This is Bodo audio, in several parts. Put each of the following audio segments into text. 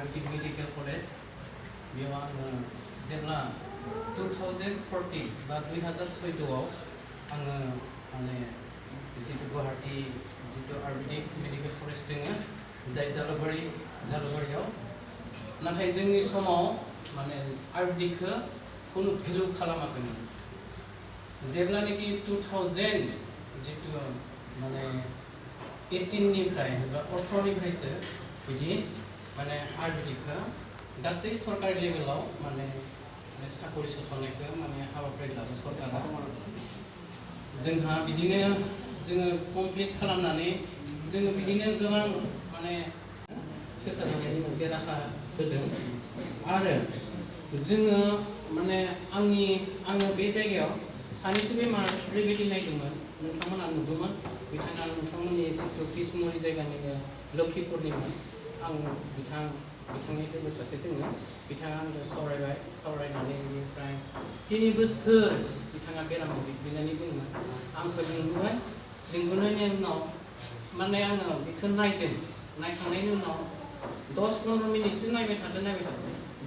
आयुर्वेदिक मेडिकेल कलेज बेयाव आङो जेब्ला 2014 बा 2014 आव आङो माने जितु गुवाहाटी जितु आयुर्वेदिक मेडिकेल कलेज दङ जाय जालुगबारियाव नाथाय जोंनि समाव माने आयुर्वेदिकखौ कुनु भेलु खालामाखैमोन जेब्लानोखि 2000 जितु माने 18 निफ्राय बा 18 निफ्रायसो बिदि माने आयुर्वेदिकखौ गासै सरकारि लेभेलाव माने साकरि सोसननायखौ माने हाबाफारि लाबाय सरकारा जोंहा बिदिनो जोङो कमप्लिट खालामनानै जोङो बिदिनो गोबां माने सोखाजानायनि मोनसे राहा होदों आरो जोङो माने आङो बे जायगायाव सानैसो बेमार ओरैबायदि नायदोंमोन नोंथांमोना नुदोंमोन बिथाङा नोंथांमोननि जितु बिसमुरि जायगानिनो लखिपुरनिमोन आं बिथांनि लोगो सासे दङ बिथाङा आंजों सावरायनानै बेनिफ्राय 3 बोसोर बिथाङा बेरामाव गोग्लैनानै दंमोन आंखौ लिंबोनायनि उनाव माने आङो बेखौ नायखांनायनि उनाव 10-15 मिनिटसो नायबाय थादों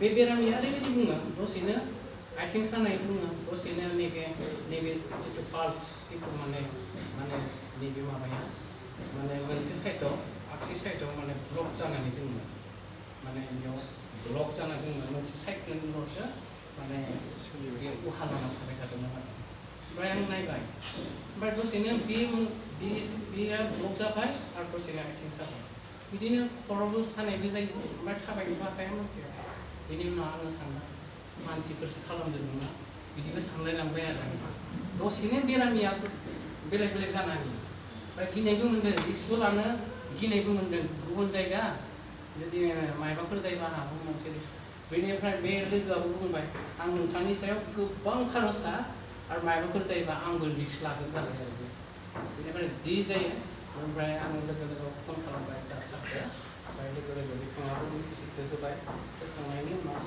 बे बेरामिया ओरैबायदि बुङो दसेनो आथिं सानाय बुङो दसेनो नैबे जितु पाल्स जिखौ माने नैबे माबाया माने मोनसे साइडआव आगसि साइडआव माने ब्लक जानानै दंमोन माने बेयाव ब्लक जाना दंमोन मोनसे साइडजोंल'सो माने बे उहा लाना थाबाय थादोंमोन आरो ओमफ्राय आं नायबाय ओमफ्राय दसेनो बेयो ब्लक जाबाय आरो दसेनो आथिं साबाय बिदिनो खर'बो सानायबो जायो ओमफ्राय थाबायनोबो हाखाया मानसिया बेनि उनाव आङो सानबाय मानसिफोरसो खालामदों नङा बिदिबो सानलायलांबाय आरो दसेनो बेरामिया बेलेग जानो हायो ओमफ्राय गिनायबो मोनदों रिक्सबो लानो गिनायबो मोनदों गुबुन जायगा जुदि मायबाफोर जायोबा हाबो मोनसे रिक्स बेनिफ्राय बे लोगोआबो बुंबाय आं नोंथांनि सायाव गोबां भरोसा आरो मायबाफोर जायोबा आंबो रिक्स लागोन जाबाय आरो बेनिफ्राय जि जायो ओमफ्राय आङो लोगो फन खालामबाय सारखौ ओमफ्राय लोगो बिथाङाबो मिथिसिखौ होबाय होखांनायनि उनाव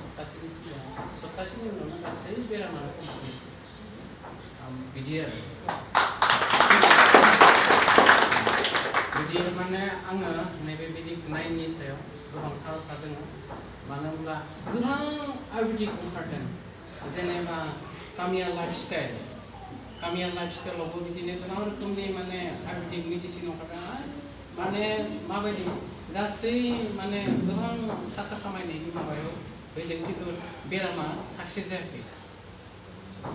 सप्तासेनि उनावनो गासै बेरामानो कमप्लिट बिदि आरो बिदि माने आङो नैबे बिदि नायनि सायाव गोबां भरोसा दङ मानो होनब्ला गोबां आयुर्वेदिक ओंखारदों जेनेबा कामिया लाइफस्टाइलावबो बिदिनो गोबां रोखोमनि माने आयुर्वेदिक मेडिसिन ओंखारदों माने माबायदि गासै माने गोबां थाखा खामायनायनि माबायाव फैदों खिन्थु बेरामा साक्सेस जायाखै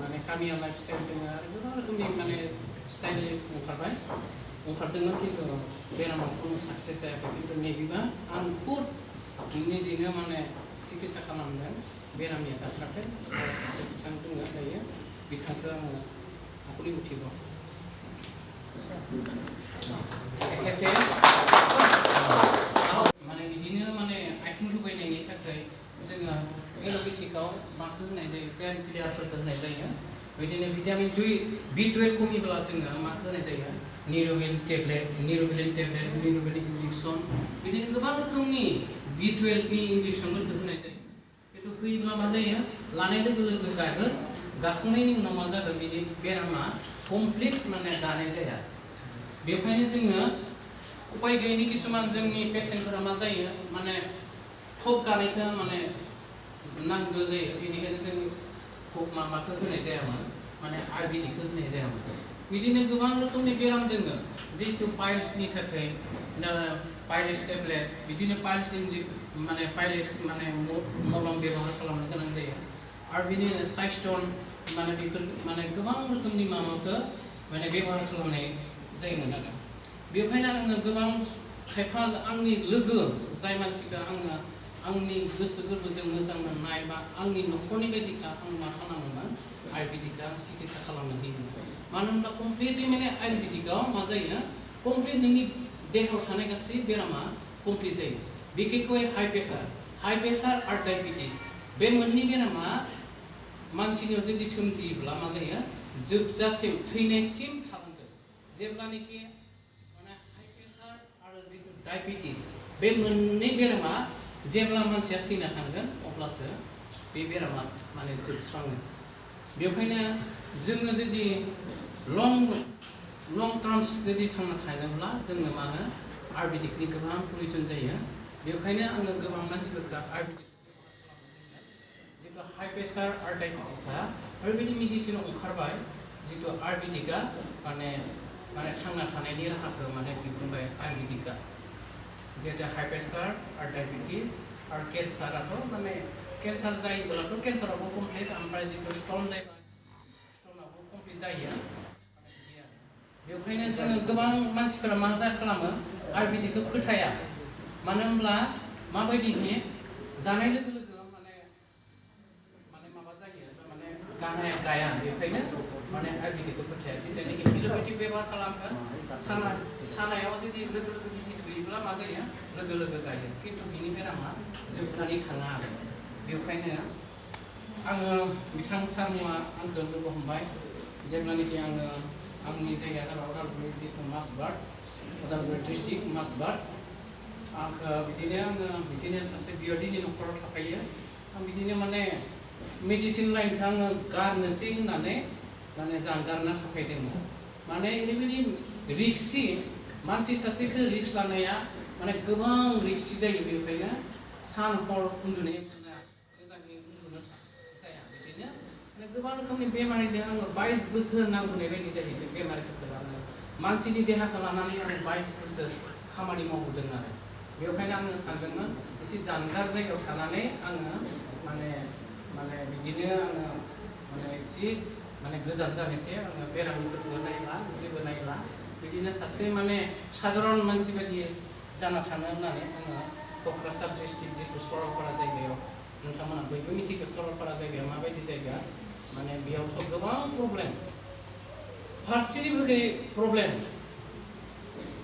माने कामिया लाइफस्टाइल दङ आरो गोबां रोखोमनि माने स्टाइल ओंखारदोंमोन खिन्थु बेरामाव खुनु साक्सेस जायाखै खिन्थु नैबेबा आं खुद निजेनो माने सिकित्सा खालामदों बेरामिया दाथाराखै आरो सासे बिथां दङ दायो बिथांखौ आङो आखुनि उथिबाव माने बिदिनो माने आथिं रुबायनायनि थाखाय जोङो एल'पेथिकआव माखौ होनाय जायो पेन किलारफोरखौ होनाय जायो बिदिनो भिटामिन B12 खमिब्ला जोङो मा होनाय जायो निउर'बिलिन टेब्लेट निउर'बिलिन इन्जेक्सन बिदिनो गोबां रोखोमनि B12 नि इन्जेक्सनफोरखौ होनाय जायो खिन्थु होयोब्ला मा जायो लानाय लोगो गाखांनायनि उनाव मा जागोन बिनि बेरामा कमप्लिट माने गानाय जाया बेखायनो जोङो उपाय गैयैनि किसुमान जोंनि पेसेन्टफोरा मा जायो माने थब गानायखौ माने नांगौ जायो बेनिखायनो जों माबाखौ होनाय जायामोन माने आयुर्वेदिकखौ होनाय जायामोन बिदिनो गोबां रोखोमनि बेराम दङ जिहेतु पाइल्सनि थाखाय पाइल्स टेब्लेट बिदिनो पाइल्स मलम बेबहार खालामनो गोनां जायो आरो बिदिनो साइस्टन माने बेफोर माने गोबां रोखोमनि माबाखौ माने बेबहार खालामनाय जायोमोन आरो बेखायनो आङो गोबां खायफा आंनि लोगो जाय मानसिखौ आंनि गोसो गोरबोजों मोजां मोननाय बा आंनि न'खरनि बायदिखा आं मा खालामोमोन आयुर्वेदिकखौ आं सिकित्सा खालामनो होयोमोन मानो होनब्ला कमप्लिटलि माने आयुर्वेदिकआव मा जायो कमप्लिट नोंनि देहायाव थानाय गासै बेरामा कमप्लिट जायो बिखेखय हाई प्रेसार आरो डायबिटिस बे मोननै बेरामा मानसिनियाव जुदि सोमजियोब्ला मा जायो जोबजासिम थैनायसिम थालांगोन जेब्लानोखि माने हाई प्रेसार आरो जितु डायबिटिस बे मोननै बेरामा जेब्ला मानसिया थैना थांगोन अब्लासो बे बेरामा माने जोबस्राङो बेखायनो जोङो जुदि लं टार्म्स जुदि थांना थानोब्ला जोंनो मानो आयुर्वेदिकनि गोबां प्रयोजन जायो बेखायनो आङो गोबां मानसिफोरखौ जितु हाई प्रेसार आरो डायबिटिसा ओरैबायदि मेडिसिन ओंखारबाय जितु आयुर्वेदिकआ माने थांना थानायनि राहाखौ माने दिहुनबाय आयुर्वेदिकआ जिहेतु हाई प्रेसार आरो डायबिटिस आरो केन्साराथ' माने केन्सार जायोब्लाथ' केन्सारावबो कमप्लिट ओमफ्राय जितु स्टन जायोब्ला स्टनावबो कमप्लिट जायो बेखायनो जोङो गोबां मानसिफोरा मा खालामो आयुर्वेदिकखौ फोथाया मानो होनब्ला माबायदिहै जानाय लोगो लोगो माने माबा जायो माने गाया बेखायनो माने आयुर्वेदिकखौ फोथाया जितुनिखि एल'पेथिक बेबहार खालामगोन सानायाव जुदि लोगो लोगो बिजि थुयोब्ला मा जायो लोगो लोगो गायो खिन्थु बिनि बेरामा जोबनानै थाङा आरो बेखायनो आङो बिथां सारमुआ आंखौ लोगो हमबाय जेब्लानाखि आङो आंनि जायगाया जाबाय उदालगुरि जितु मासबाद उदालगुरि डिस्ट्रिक्ट मासबाद आंखौ बिदिनो सासे बियादिनि न'खराव थाफायो आं बिदिनो माने मेडिसिन लाइनखौ आङो गारनोसै होननानै माने जानगारना थाफायदोंमोन माने ओरैबायदि रिक्सि मानसि सासेखौ रिक्स लानाया माने गोबां रिक्सि जायो बेखायनो सान हर उन्दुनाया मोजाङै उन्दुनो जाया बिदिनो माने गोबां रोखोमनि बेमारिनो आङो 22 बोसोर नांबोनाय बायदि जायो बे बेमारिफोरखौ लानानै मानसिनि देहाखौ लानानै आङो 22 बोसोर खामानि मावबोदों आरो बेखायनो आङो सानदोंमोन एसे जानगार जायगायाव थानानै आङो माने बिदिनो आङो माने एसे माने गोजान जानोसै आङो बेरामिफोरखौ नायला जेबो नायला बिदिनो सासे माने साधारन मानसि बायदि जाना थानो होननानै आङो क'क्राझार डिस्ट्रिक्ट जितु सरलपारा जायगायाव नोंथांमोना बयबो मिथिगौ सरलपारा जायगाया माबायदि जायगा माने बेयावथ' गोबां प्रब्लेम फारसेनिफ्राय प्रब्लेम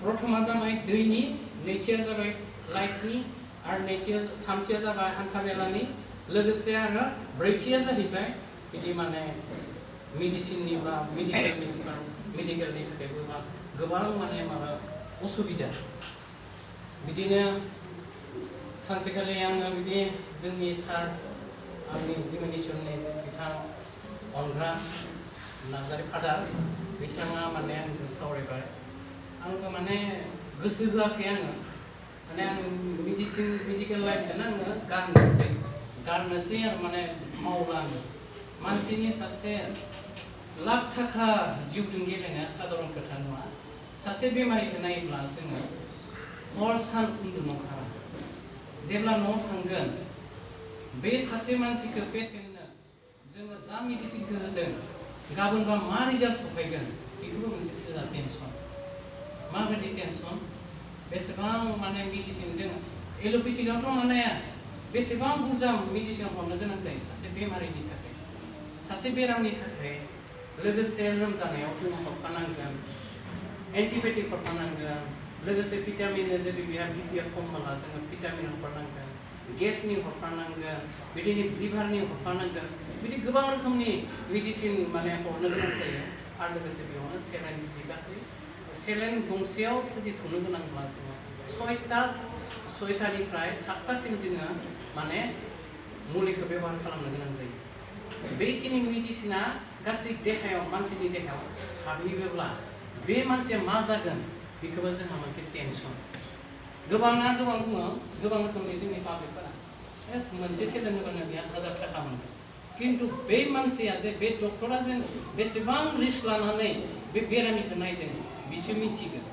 प्रथमा जाबाय दैनि नैथिया जाबाय लाइटनि आरो थामथिया जाबाय हान्थामेलानि लोगोसे आरो ब्रैथिया जाहैबाय बिदि माने मेडिसिननि बा मेडिकेलनि थाखायबो गोबां माने माबा असुबिदा बिदिनो सानसेखालि आङो बिदि जोंनि सार आंनि डिमिनिसननि बिथां अनग्रा नार्जारि फादार बिथाङा माने आंजों सावरायबाय आंखौ माने गोसो होआखै आङो माने आङो मेडिकेल लाइफखौनो आङो गारनोसै आरो माने मावला आङो मानसिनि सासे लाख थाखा जिउजों गेलेनाया साधारन खोथा नङा सासे बेमारिखौ नायोब्ला जोङो हर सान उन्दुनो ओंखारा जेब्ला न'आव थांगोन बे सासे मानसिखौ पेसेन्टनो जोङो जा मेडिसिनखौ होदों गाबोनबा मा रिजाल्ट सफैगोन बेखौबो मोनसे जोंहा टेनसन माबायदि टेनसन बेसेबां माने मेडिसिन जों एल'पेथिकआवथ' माने बेसेबां बुरजा मेडिसिन हरनो गोनां जायो सासे बेमारिनि थाखाय सासे बेरामनि थाखाय लोगोसे लोमजानायाव जों हरफानांगोन एन्टिबायटिक हरफानांगोन लोगोसे भिटामिन जुदि बेहा बिपिआ खमब्ला जोङो भिटामिन हरफानांगोन गेसनि हरफानांगोन बिदिनो लिभारनि हरफानांगोन बिदि गोबां रोखोमनि मेडिसिन माने हरनो गोनां जायो आरो लोगोसे बेयावनो सेलाइन बिजि गासै सेलाइन गंसेयाव जुदि थुनो गोनांब्ला जोङो 6टानिफ्राय 7टासिम जोङो माने मुलिखौ बेबहार खालामनो गोनां जायो बेखिनि मेडिसिना गासै देहायाव मानसिनि देहायाव हाबहैयोब्ला बे मानसिया मा जागोन बेखौबो जोंहा मोनसे टेनसन गोबाङा गोबां बुङो गोबां रोखोमनि जोंनि पाब्लिकफोरा मोनसे सेलेन होबानो बेहा 1000 थाखा मोनगोन खिन्थु बे मानसिया जे बे डक्टरा जों बेसेबां रिस्क लानानै बे बेरामिखौ नायदों बिसो मिथिगोन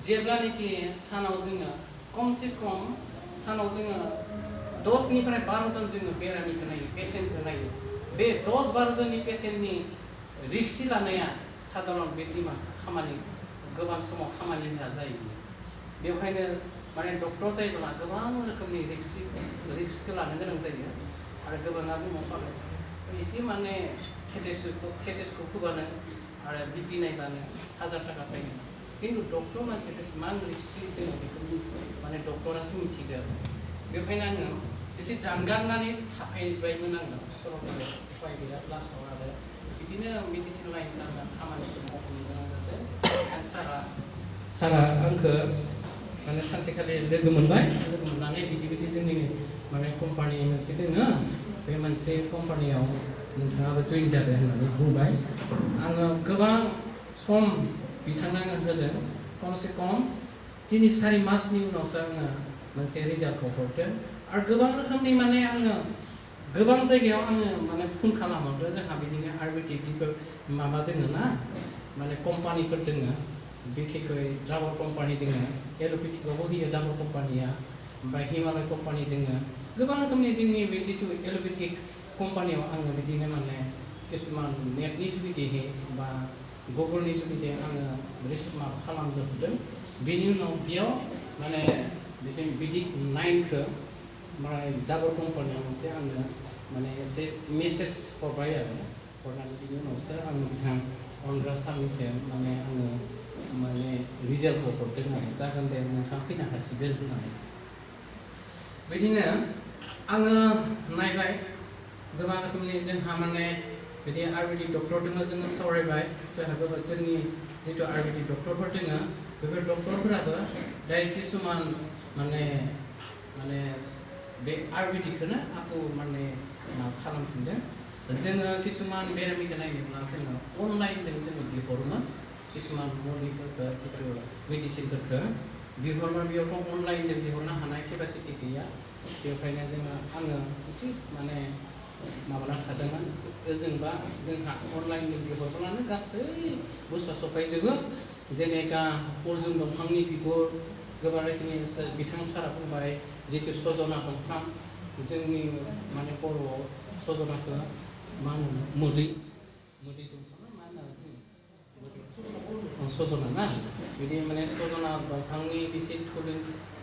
जेब्लानाखि सानाव जोङो खमसे खम सानाव जोङो 10निफ्राय 12 जन जोङो बेरामिखौ नायो पेसेन्टखौ नायो बे 10-12 जननि पेसेन्टनि रिक्स लानाया साधारन बे खामानि गोबां समाव खामानि होआ जायो बेवहायनो माने डक्टर जायोब्ला गोबां रोखोमनि रिक्सखौ लानो गोनां जायो आरो गोबाङा बुंबाय एसे माने टेटेस्टखौ फोबानो आरो बिपि नायबानो 1000 थाखा फैगोन खिन्थु डक्टर मानसिया बेसेबां रिक्स दङ बेखौ माने डक्टरासो मिथिगौ बेवहायनो आङो एसे जानगारनानै थाफायबायमोन आङो सरलपारायाव उपाय गैया लास्टआव आरो बिदिनो मेडिसिन लाइनखौ आङो खामानिखौ मावनो गोनां जादों सारा आंखौ माने सानसेखालि लोगो मोननानै बिदि जोंनि माने कम्पानि मोनसे दोङो बे मोनसे कम्पानियाव नोंथाङाबो जइन जादो होननानै बुंबाय आङो गोबां सम बिथांनो आङो होदों खमसे खम 3-4 मासनि उनावसो आङो मोनसे रिजाल्टखौ हरदों आरो गोबां रोखोमनि माने आङो गोबां जायगायाव आङो माने फन खालामहरदों जोंहा बिदिनो आयुर्वेदिक माबा दोङो ना माने कम्पानिफोर दोङो बिखेखै डाबर कम्पानि दोङो एल'पेथिकआवबो होयो डाबर कम्पानिया ओमफ्राय हिमालय कम्पानि दोङो गोबां रोखोमनि जोंनि बे जितु एल'पेथिक कम्पानियाव आङो बिदिनो माने किसुमान नेटनि जुगिदिहै बा गुगोलनि जुगिदि आङो माबा खालामजोबदों बेनि उनाव बेयाव माने बिदिक 9खौ ओमफ्राय डाबर कम्पानिया मोनसे आङो माने एसे मेसेज हरबाय आरो हरनानै बिनि उनावसो आङो बिथां अनग्रा सारनि सायाव माने आङो माने रिजाल्टखौ हरदों आरो जागोन दे नोंथाङा फैनो हासिगोन होननानै बिदिनो आङो नायबाय गोबां रोखोमनि जोंहा माने बिदि आयुर्वेदिक डक्टर दङ जोङो सावरायबाय जोंहा गोबां जोंनि जितु आयुर्वेदिक डक्टरफोर दङ बेफोर डक्टरफोराबो दायो किसुमान माने बे आयुर्वेदिकखौनो आखौ माने माबा खालामफिनदों जोङो किसुमान बेरामिखौ नायनोब्ला जोङो अनलाइनजों जोङो बिहरोमोन किसुमान मुलिफोरखौ जितु मेडिसिनफोरखौ बिहरना बेयावथ' अनलाइनजों बिहरनो हानाय केपासिटि गैया बेखायनो आङो एसे माने माबाना थादोंमोन ओजोंबा जोंहा अनलाइनजों बिहरब्लानो गासै बुस्थुआ सफायजोबो जेनेका अर्जुन दंफांनि बिगुर गोबां रोखोमनि बिथां सारा बुंबाय जितु सजना दंफां जोंनि माने बर'आव सजनाखौ मा होनो मोदै दंफां मा होनना सजना ना बिदि माने सजना दंफांनि एसे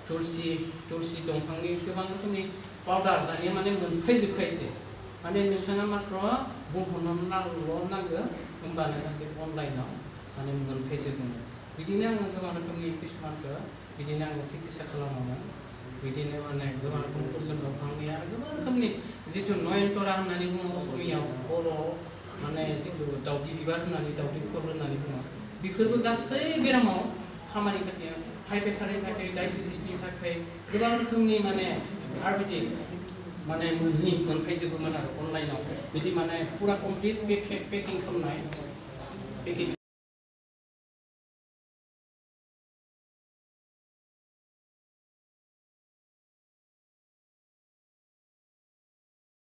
तुलसि दंफांनि गोबां रोखोमनि पाउडार दानिया माने मोनफैजोबखायोसै माने नोंथाङा मात्र बुंहरनो नांगौ होमबानो गासै अनलाइनाव माने मोनफैजोबो बिदिनो आङो गोबां रोखोमनि किसुमानखौ बिदिनो आङो सिकित्सा खालामोमोन बिदिनो माने गोबां रोखोम अर्जुन दंफांनि आरो गोबां रोखोमनि जितु नयनतरा होननानै बुङो असमियाव बर'आव माने जितु दाउदै बिबार होननानै दाउदै फुल होननानै बुङो बेफोरबो गासै बेरामाव खामानि खाथियाव हाइ प्रेसारनि थाखाय डायबेटिसनि थाखाय गोबां रोखोमनि माने आयुर्वेदिक माने मोनफैजोबोमोन आरो अनलाइनाव बिदि माने पुरा कमप्लिट पेकिं खालामनाय